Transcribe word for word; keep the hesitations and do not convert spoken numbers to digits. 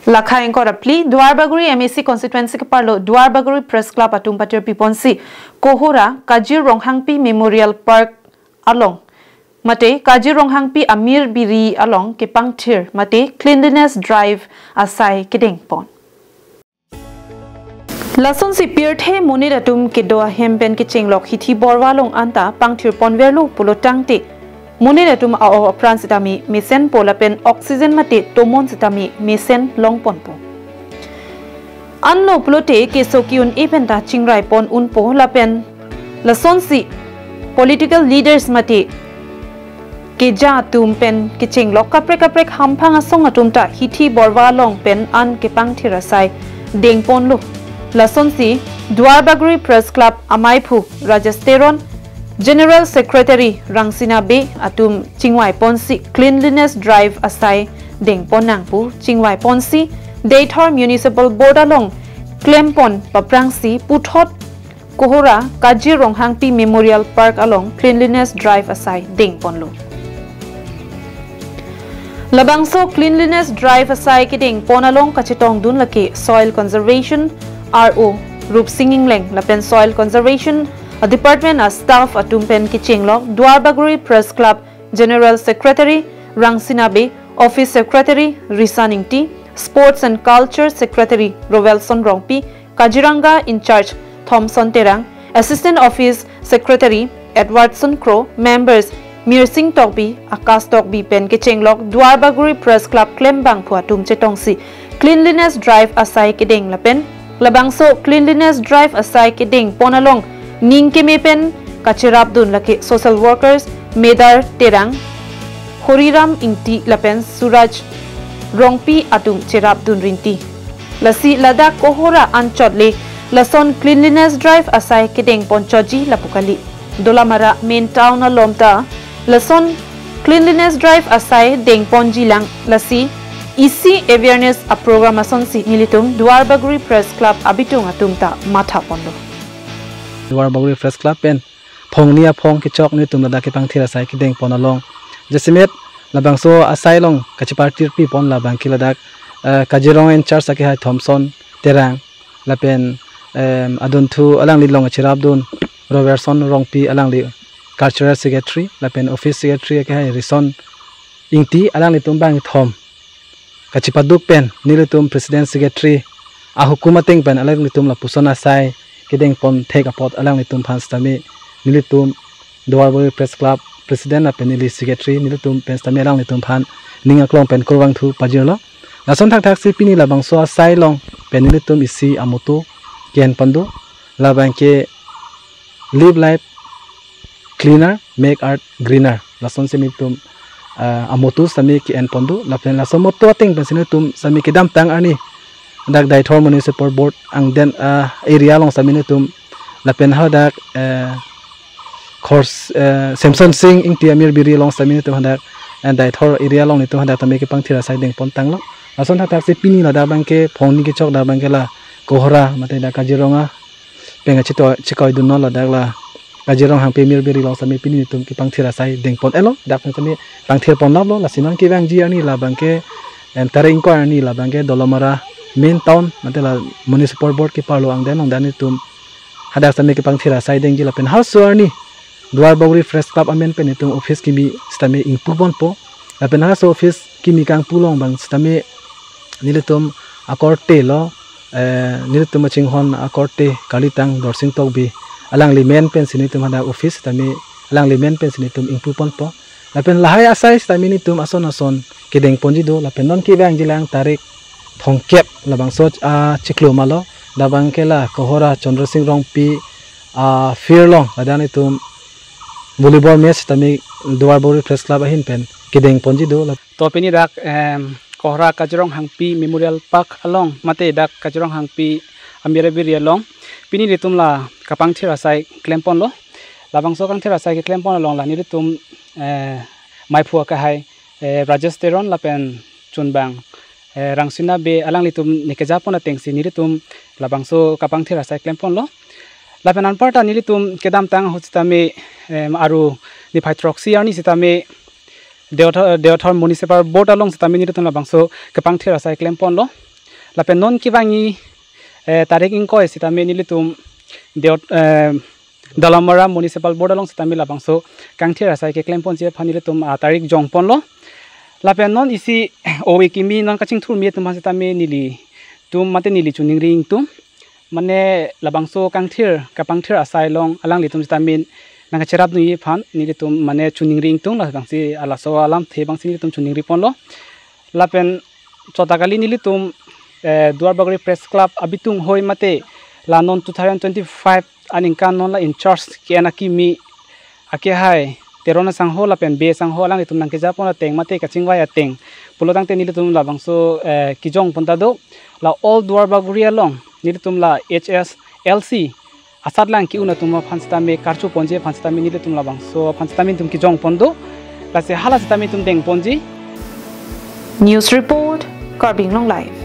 Lakha ingkoi ra phli, Duarbagori M A C constituency keparlo Duarbagori Press Club atum patirpi ponsi Kohora Kajir Ronghangpi Memorial Park along mate Kajir Ronghangpi Amir Biri along kepangthir mate cleanliness drive asai kedeng pon. Lasonsi pirthe monit atum kedo ahem pen kechenglok hithi borwa along anta pangthir ponverlo pulo tangte monit atum a-o apran sitame mesenpo lapen oxygen mate tomon sitame mesen long ponpo. Anlo pulote keso ki-un-e pen ta chingrai pon unpo lapen lasonsi political leaders mate keja atum pen kechenglok kaprek kaprek hamphang asong atum ta hithi borwa along pen an kepangthir asai deng ponlo. Lasonsi Duarbagori Press Club amaiphu Rajesh Teron, General Secretary Rangsina Bey atum chingvai ponsi cleanliness drive asai deng pon nang pu chingvai ponsi Deithor Municipal Board along klem pon paprangsi puthot Kohora Kajir Ronghangpi Memorial Park along cleanliness drive asai deng ponlo. Labangso cleanliness drive asai kedeng pon along kachetongdun lake Soil Conservation R O Rupsing Engleng lapen Soil Conservation Department a staff atum pen kechenglok Duarbagori Press Club General Secretary Rangsina Bey, Office Secretary Risan Ingti, Sports and Culture Secretary Rovelson Rongpi, Kaziranga in-charge Thomson Terang, Assistant Office Secretary Edwardson Kro, members Mirsing Tokbi, Akash Tokbi pen kechenglok Duarbagori Press Club klembangphu atum chetongsi cleanliness drive asai kedeng lapen labangso cleanliness drive asai kedeng pon along ning keme pen kacherapdun lake social workers Medar Terang, Horiram Ingti lapen Suraj Rongpi atum cherapdun rinti. Lasi ladak Kohora anchot le lason cleanliness drive asai kedeng pon chotji lapu kali. Dolamara main town alom ta lason cleanliness drive asai deng ponji lang, lasi isi awareness a program asonsi nelitum Duarbagori Press Club abitung atum ta matha ponlo. Duarbagori Press Club pen phongni aphong kechok nelitum ladak kepangthir asai kedeng pon along jasemet labangso asai along kachepartirpi pon labang ke ladak, eh, Kaziranga in-charge akehai Thomson Terang lapen, em, adunthu alangli along kacherapdun Robertson Rongpi, alangli Cultural Secretary lapen Office Secretary akehai Rison Ingti, alanglitum bangkethom kachepaduk pen nelitum President Secretary ahukum ateng pen alanglitum lapuson asai kedeng pon thek apot alanglitum aphan sitame nelitum Duarbagori Press Club President lapen neli Secretary nelitum pen sitame alanglitum aphan ning aklong pen kurvangthu pajirlo. Lason thakthaksi pini labangso asai along pen nelitum isi a-motto ke-en pon do, labang ke Live Life Cleaner, Make Earth Greener. Lasonsi nelitum, ah, a-motto sitame ke-en pon do. Lapen laso motto ateng pensi nelitum sitame kedamtang arni dak Deithor Municipal Board angdeng, ah, area along sitame nelitum lapen hadak, eh, Khors, eh, Semson Sing Ingti Amir Biri along sitame nelitum hadak, eh, Deithor area along nelitum hadak tame kepangthir asai deng pon tanglo. Lason thakthaksi pini ladak abang ke phongni kechok dak abang ke la Kohora mate dak Kaziranga pen kachito chikoidunlo ladak la Kaziranga Ronghangpi Amir Biri along sitame pini nelitum kepangthir asai deng pon etlo, dak pen sitame pangthir pon laplo. Lasi non kevangji arni labang ke, em, tarik ingkoi arni labang ke Dolamara main town mate la Municipal Board keparlo angdeng along dak nelitum hadak sitame kepangthir asai dengji lapen halaso arni Duarbagori Press Club amen pen nelitum office kimi sitame ingpu ponpo. Lapen halaso office kimi kangpu along abang sitame nelitum akorte lo, eh, nelitum kachinghon akorte kalitang Dorsing Tokbi alangli amen pensi nelitum hadak office sitame alangli amen pensi nelitum ingpu ponpo. Lapen lahai asai sitame nelitum ason ason kedeng ponji do, lapen non kevangji lang tarik thomkep labangso achiklo malo, dak abang ke la Kohora Chandra Sing Rongpi a-field along ladak nelitum volleyball match sitame Duarbagori Press Club ahin pen kedeng ponji do. To pini dak, em, Kohora Kajir Ronghangpi Memorial Park along mate dak Kajir Ronghangpi Amir Biri along pini nelitum la kapangthir asai klem ponlo. Labangso kapangthir asai keklem pon along la nelitum, eh, maiphu akehai, eh, Rajesh Teron lapen chunbang, eh, Rangsina Bey alanglitum ne keja pon atengsi nelitum labangso kapangthir asai klem ponlo. Lapen anparta nelitum kedamtang ahut sitame, em, aru niphai throksi arni sitame Deothor, Deothor Municipal Board along sitame nelitum labangso kapangthir asai klem ponlo. Lapen non kevangji, eh, tarik ingkoi sitame nelitum Deot, eh, Dolamara Municipal Board along sitame labangso kangthir asai keklem ponji aphan nelitum, ah, tarik jong ponlo. Lapen non isi ove kimi non kachingthur mi atum aphan sitame nelitum mate neli choningri ingtung. Mane labangso kangthir kapangthir asai along alanglitum sitame nangkacherap nangji aphan nelitum mane choningri ingtung, labangsi halaso alamthe abangsi nelitum choningri ponlo. Lapen chota kali nelitum, eh, Duar Bagori Press Club abitung hoi mate la non two thousand twenty-five aningkan non la in charge ke-en akimi akehai Teron asangho lapen Bey asangho alanglitum nangkeja pon ateng mate kachingvai ateng pulo tangte nelitum labangso, eh, kejong pon ta do. La all Duar Bagori along nelitum la H S L C asat lang ke-un atum aphan sitame karcho ponji aphan sitame nelitum labangso aphan sitame nelitum kejong pon do. Lasi hala sitame nelitum deng ponji. News report, Karbi Anglong Live.